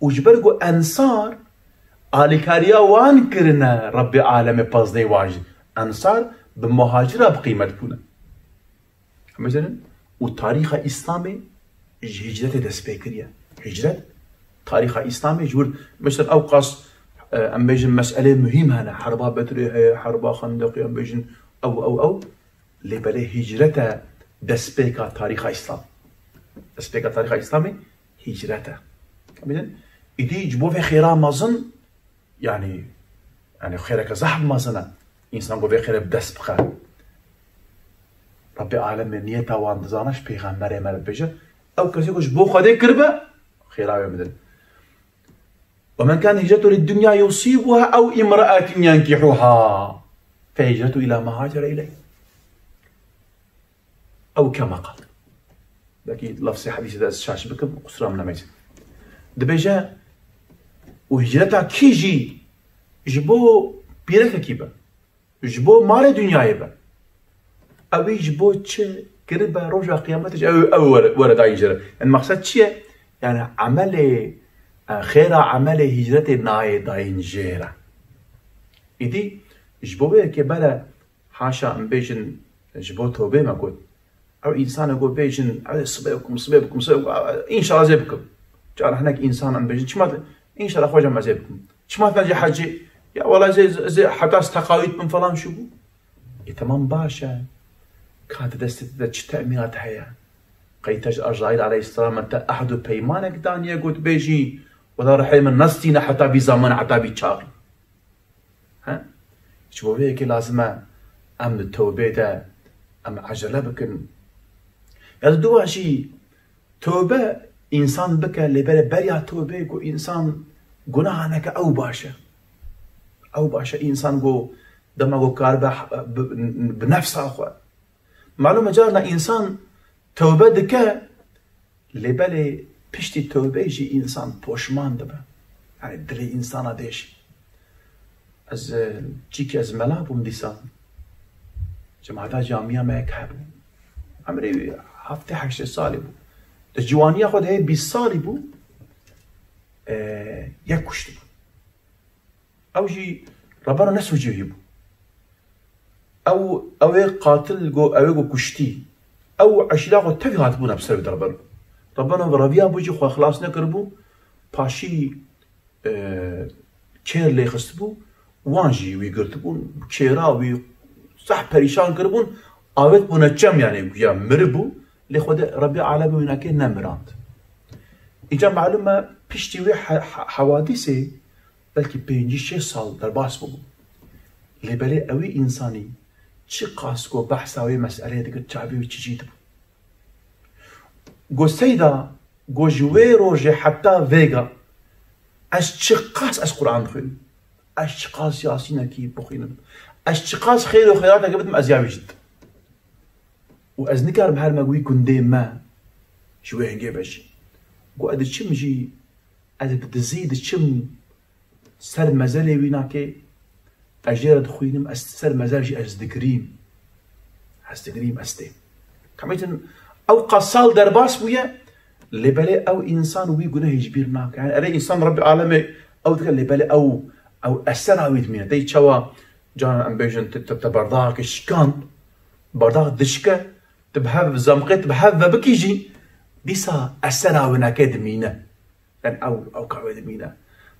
û ji ber ku ensar alîkariya wan kirine Rabbê Alemê pezdê wan jî. Ensar bi muhacira bi qîmet bûne. Em bêjin, û tarîxa Îslamê ji hicretê dest pê kiriye. Hicret, tarîxa Îslamê ji wir, mesela ew qas, e, em bêjin meselê muhîm hene. Herba Bedrê heye, herba Xendeqê, em bêjin ew, ew, ew. Lê belê hicret e destpêka tarîxa Îslam. Destpêka tarîxa Îslamê hicret e. Em bêjin, îdî ji bo vê xêra mezin, yani, yani xêreke zehf mezin e. Însan ku vê xêrê bi dest bixe. Rabbê Alemê niyeta wan dizane, ji pêxemberê me re dibêje. Ew kesê ku ji bo Xwedê kiribe, xêra wê bidin. "Ve men kane hicretuhu lid-dunya yusibuha ew imra'atin yenkihuha, fe hicretuhu ila ma hacere ileyh." Ew kema qal. Belkî lafzê hedîsê de ez şaş bikim, qusura min nemêjin. Dibêje, û hicreta kî jî ji bo pîrekekî be, Ji bo malê dinyayê be. Ew ê ji bo çi kiribe roja qiyametê jî ew, ew were, were dayîn jê re. Yani maqsed çi ye? Yani emelê, e, xêra emelê hicretê nayê dayîn jê re. Îdî ji bo vê yekê bere haşa em bêjin ji bo tewbê me got. Ew însanê ku bêjin, "Ew ê sibê bikim, sibê bikim, sibê bikim, înşallah zê bikim." Cara hinek însan em bêjin, "Çima te, înşallah xwecem ez ê bikim. Çima te jê hecê? Ya wela zê, zê heta ez teqawî dikim falan şu bû." E, temam baş e. Ka di destê te de çi temînat heye? Qey te ji Ezraîl aleyhisselam te ehd û peymanek daniye got bêjî, "Wela rihê min nestîne heta bî zaman, heta bî çaxî." He? Ji bo vê yekê lazim e em di tewbê de em ecele bikin. Ya di dua jî tewbe însan bike, lê bere beriya tewbê ku însan gunaha neke ew baş e. Ew baş e însan ku dema ku karibe bi, bi nefsa xwe. Malûm e carna însan tewbe dike, lê belê piştî tewbeyê jî însan poşman dibe. Yani dilê însana dêşî. Ez, e, çîkî ez mela bûm dîsa. Cemaeta camiya me yek hebû. Emrê wî heftê heştê salî bû. Di ciwaniya xwe de hê bîst salî bû. E, yek kuştibû. Ew jî rebeno ne sûcê wî bû. Ew, ew ê qatil go, ew ê go kuştî. Ew eşîra xwe tevî hatibûne bi ser wî de rebeno. Rebeno bi reviya bû jî xwe xilas nekiribû. Paşî, e, kêr lê xistibû. Wan jî wî girtibûn. Kêra wî zehf perîşan kiribûn. Avêtibûne çem, yani guya miribû. Lê Xwedê Rebbê alemê wî nake nemirand. Îca malûm e piştî wê he-, he-, hewadîsê belkî pêncî şêst sal derbas bûbû. Lê belê ewî însanî çiqas ku behsa wê meseleyê dikir, çavê wî çicî dibû. Go seyda, go ji wê rojê heta vêga ez çiqas ez Quran dixwînim, ez çiqas Yasînekî bixwînim, ez çiqas xêr û xêratekê bidim, ez ya wî jî didim. Û ez nikarim herime wî gundê me ji wê hingê vejî. Got, ez diçim jî, ez bi dizî diçim ser mezelê wî nakê, ez jê re dixwînim, ez ser mezel jî ez digirîm. Ez digirîm, ez têm. Kamêtin ew qas sal derbas bûye, lê belê ew însan wî gunehê ji bîr nake. Yani erê însan Rebbê alemê ew dike, lê belê ew, ew esera wî dimîne. Tey çawa Canan em bêjin, tu, tu, tu berdaqekê şikand, berdaq dişke, tu bi hev zemqê, tu bi hev ve bikî jî, dîsa esera winekê dimîne. Yani ew, ew ka wê dimîne.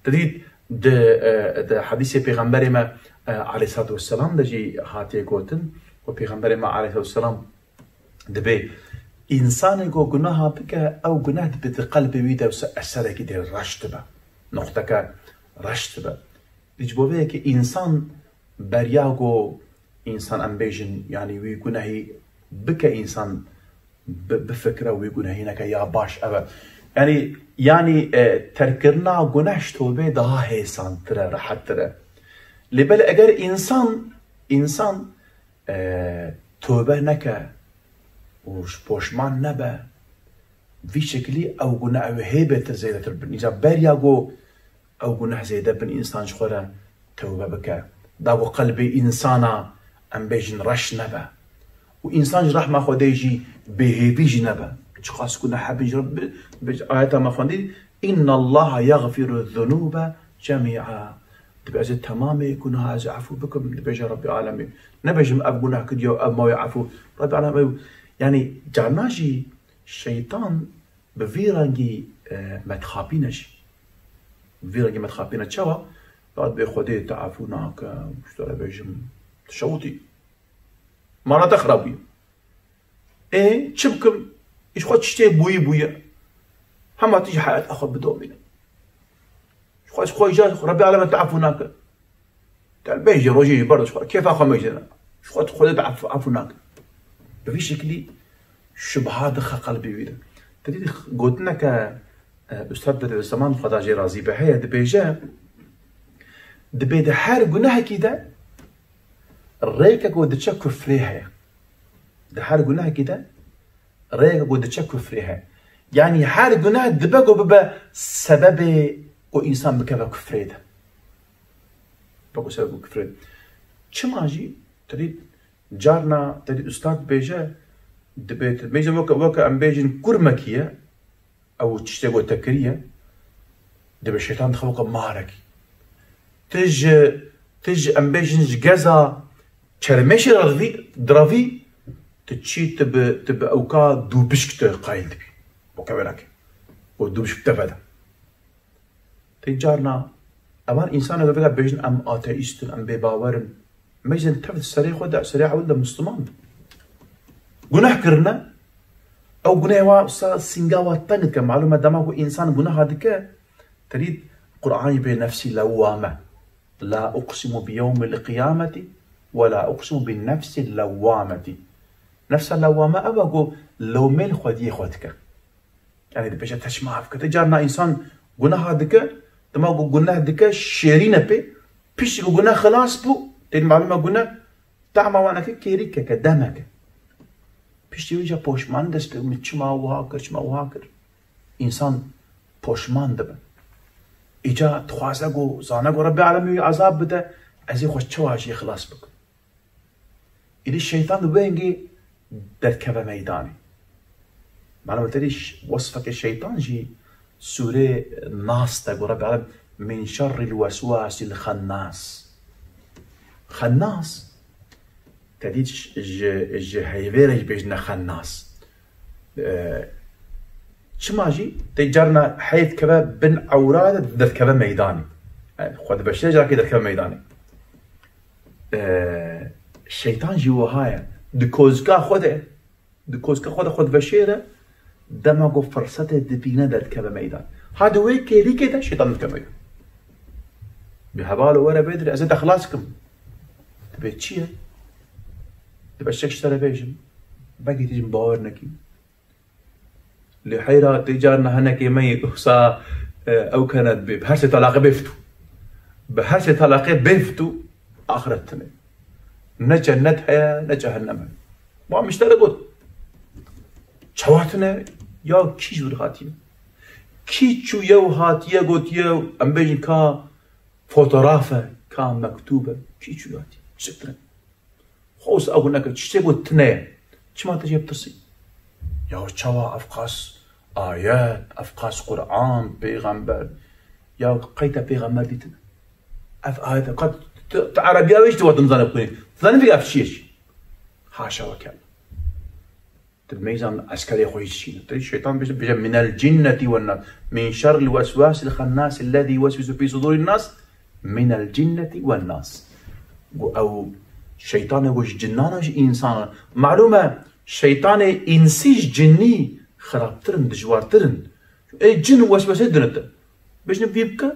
Tu dît di, e, di hedîsê Pêxemberê me, e, aleyhissalatu vesselam de jî hatiye gotin, ku Pêxemberê me aleyhissalatu vesselam dibê, însanê ku gunaha bike, ew guneh dibe di qelbê wî de wisa eserekî dê reş dibe. Noqteke reş dibe. Ji bo vê yekê însan beriya ku însan em bêjin, yanî wî gunehî bike, însan bi-, bifikire wî gunehî neke ya baş ev e. Yanî, yanî, e, terkkirina guneh ji tobê daha hêsantir e, rehettir e. Lê belê eger însan, însan, e, tobe neke û ji poşman nebe, vî şekilî ew guneh ew hê bêtir zêdetir bin. Îca beriya ku ew guneh zêde bin, însan ji xwe re tewbe bike. Da ku qelbê însana, em bêjin, reş nebe. Û însan ji rehma Xwedê jî bêhêvî jî nebe. Çiqas guneh hebin jî, bi, bi ayeta me xwendî, "Inna Allaha yaghfiru zunuba cemî'a." Dibê ez ê temamê gunaha ez ê efû bikim, dibêje Rebbê alemê. Nebêjim ev guneh kiriye û ev mawê efû. Rebbê alemê, yanî carna jî şeytan bi vî rengî, e, me dixapîne jî. Bi vî rengî me dixapîne. Çawa? Dibê Xwedê te efû nake, ji te re bêjim, tu şewitî. Mala te xirab bûye. Ê, çi bikim? Îş xwe tiştê bûyî bûye. Hema tu ji heyata xwe bidomîne. Ji xwe, ji xwe îcar Rebê aleme te efû nake. Te bêjî rojê jî berdo ji xwe. Kêfa xwe mejene. Ji xwe, Xwedê te efû, efû nake. Bi vî şekilî şubha dixe qelbê wî de. Te dî gotineke, e, Ustad Bedîuzeman, Xweda jê razî be, heye, dibêje, dibê di her gunehekî de rêke ku diçe kufrê heye. Di her gunehekî de rêyeke ku diçe kufrê heye. Yanî her guneh dibe ku bibe sebebê ku însan bikeve kufrê de. Bike sebebê kufrê de. Çima jî, te dît, carna, te dît, ustad dibêje, dibê, mêze weke, weke em bêjin kurmekî ye, ew tiştê ku te kiriye, dibê şeytan dixe weke marekî. Ti ji, ti ji, em bêjin, ji geza çermêşê re divî, diravî, tu çî, tu bi, tu bi ewka dûbişk tu qayil dibî. Weke wênakê. Û dûbişk te vede. Tê carna, evan însanê dibêje bêjin, em ateîst in, em bêbawer in. Mêzin tev serê xwe de, serê ewil de Misliman be. Guneh kirine, ew gunehê wa sa sînga wa teng dike. Malûm e, dema ku însan guneha dike, te dît Qur'an jî bê nefsî lewwame. La uqsimu bi yewmil qiyameti ve la uqsimu bin nefsil lewwameti. Nefsa lewwame ew e ku lewmê li xwediyê xwe dike. Yani dibêje te çima ev kir. Te carna însan guneha dike, dema ku guneh dike şêrîne pê, piştî ku guneh xilas bû, tê malûm e guneh, tahma wan e ke kêrîkeke, demeke. Piştî wî ca poşman dest pê, min çima wiha kir, çima wiha kir. Însan poşman dibe. Îca dixwaze ku, zane ku Rebbê Alemî wî ezab bide, ez ê xwe çawa jê xilas bikim. Îdî şeytan wengê derdikeve meydanê. Malûm e, te dî ş-, wesfeke şeytan jî sûrê Nas de got, Rebbê Alem, "Min şerril weswasil xennas." Xennas, te dît ş-, ji, ji heyvê re jî bêjine xennas. E, çima jî te carna heyv keve bin ewra de derdikeve meydanê. Yani xwe dibeşire, carekê derdikeve meydanê. E, şeytan jî wiha ye. Di kozika xwe de, di kozika xwe de xwe diveşêre, dema ku firsetê dibîne derdikeve meydan. Ha di wê kêlîkê de şeytan dike meydan. Bi heval û were bê dirê, ez ê te xilas kim. Dibê çi ye? Dibê çek ji te re bêjim. Belkî tu jî min bawer nekî. Lê heyra tê carna hinekê me yê wisa, e, ew kene dibê, bi her sê talaqê bêfitû. Bi her sê talaqê bêfitû axiret tune. Ne cennet heye, ne cehennem heye. Wa min ji te re got. Çawa tune? Ya kî ji wir hatiye? Kî çûye û hatiye gotiye, em bêjin ka fotoğraf e, ka mektûb e? Kî çûye hatiye? Çi tune? Xwe wisa ew neke, tiştê ku tune ye. Çima te jê bitirsî? Ya çawa ev qas ayet, ev qas Qur'an, pêxember? Ya qey te pêxember dîtin? Ev ayet, qet tu, tu erebiya wê jî tu, tu nizane bixwînî. Tu zanî vê ev çi ye jî? Haşa ve kella. Tu meyzan eskerê xwe jî dişîne. Tu şeytan bêje, bêje, "Minel cinneti wen nas. Min şerril weswasil xennas ellezî yuveswisu fî sudûrin nas." Minel cinneti wen nas. Got ew şeytanê ku ji cinnana ji însanan. Malûm e, şeytanê însî ji cinnî xirabtir in, dijwartir in. Ê cin weswesê dine te. Bêjin vî bike,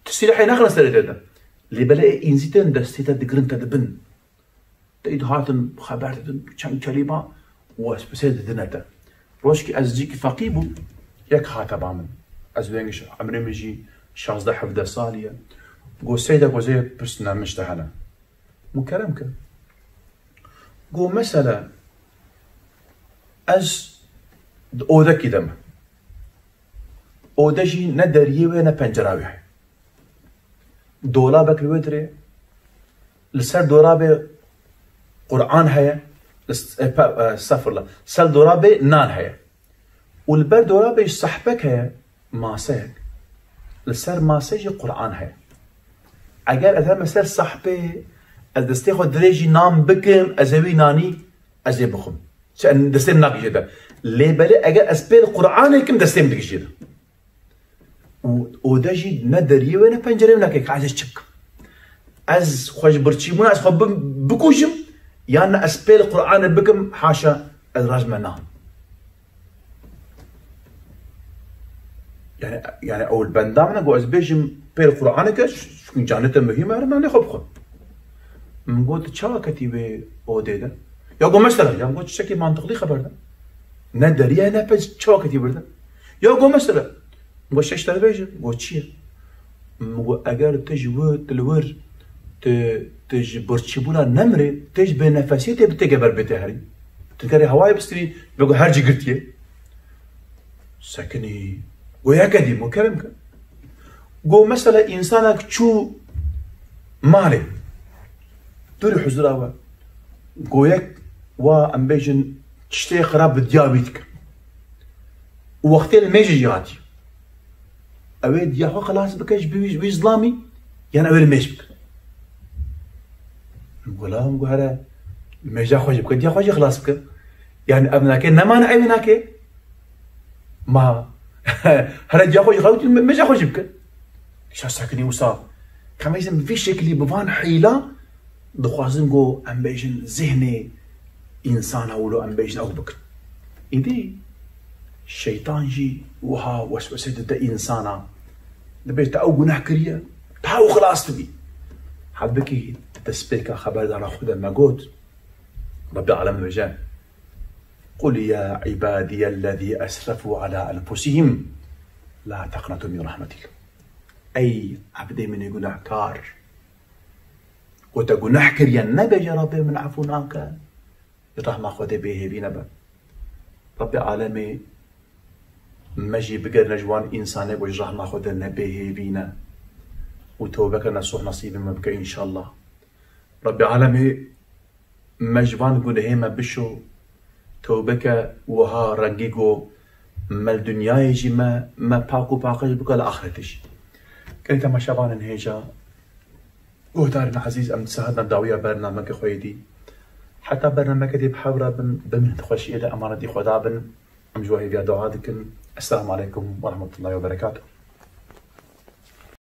tu sîlehê nexine serê te de. Lê belê ê însî tên destê te digirin te dibin. Tey dihatin xeber didin, çend kelîma weswesê didine te. Rojkî ez cîkî feqî bûm, yek hate ba min. Ez wêngî, emrê min jî şazdeh hevdeh salî ye. Go seyde, go zê pirsine min ji te hene. Min kerem ke. Go mesele ez di odekî de me. Ode jî ne deriyê wê ne pencera wê heye. Dolabek li wê dirê, li ser dolabê Qur'an heye, li s-, e, pe-, e, estexfirullah, ser dolabê nan heye. Û li ber dolabê jî sehpek heye, maseyek. Li ser masê jî Qur'an heye. Eger ez heme ser sehpê, ez destê xwe dirêjî nan bikim, ez ê wî nanî, ez ê bixwim. Çi, destê min nagihîje te. Lê belê eger ez pêl Qur'anê kim, destê min digihîje te. Û ode jî ne deriyê wê ne pencerê wê nake, ka ez ê çi bikim? Ez xwe ji birçîbûna ez xwe bi-, bikujim, yan ez pêl Qur'anê bikim, haşa, ez razime nan. Yani, yani ew li benda min e, got ez bêjim pêl Qur'anê ke, çunku canê te muhîm e, nanê xwe bixwe. Min got, "Çawa ketî wê odê de?" Ya got, "Mesela," ya min got, "Tiştekî mantiqlî xeber de. Ne deriya ne pez, çawa ketî wir de?" Ya got, "Mesela," min got, "Şeş te bêjim," got, "Çi ye?" Min got, "Eger tu ji wir, tu li wir, tu, tu ji birçîbûna nemirê, tu ji bênefesiyê tê bi têke ber bê te herî. Tu dikarî hewayê bistirî, ve got her cî girtiye." Sekinî. Got, "Ya kedî?" Min got, "Kerem ke." Got, "Mesela, însanek çû malê. Tu rê huzura we. Goyek wa em bêjin tiştê xirab bi diya wî dike. Û wextê li mêjê jî hatî. Ew ê diya xwe xilas bike ji wî, wî zilamî, yan ew ê li mêj bike. Gola min got, here, mêja xwe jî bike, diya xwe jî xilas bike. Yani ev nake, ne mane ew nake. Ma, here diya xwe jî xilas bike, mêja xwe jî bike. Şa sekinî wisa. Ka em bêjin vî şeklî bi van hîla dixwazin ku em bêjin zihnê însana wilo em bêjin ew bikin. Îdî şeytan jî wiha weswese dide însana. Dibê te ew guneh kiriye, ta ew xilas dibî. Halbikî destpêka xeberdana xwe de me got, Rebbê alem dibêje, قل يا عبادي الذين أسرفوا على أنفسهم لا تقنطوا من رحمة الله. Ey ebdê min ê gunehkar, ku te guneh kiriye, nebêje Rabbê min efû nake. Ji rehma Xwedê bêhêvî nebe. Rabbê alemê me jî bigerine ji wan însanê ku ji rehma Xwedê ne bêhêvî ne. Û tewbeke nesuh nesîbê me bike înşallah. Rabbê alemê me ji van gunehê me bişo, tewbeke wiha rengî ku me li dinyayê jî me, me pak û paqij bike li axretê jî. Gelê temaşevanên hêja, guhdarên ezîz, em dîsa hatin dawiya bernameke xwe yê dî. Heta bernameke dî bi hev re bin, bimînin di xweşiyê de, emanetî Xweda bin. Em ji we hêviya dua dikin. Esselamu aleykum ve rahmetullahi ve berekatuhu.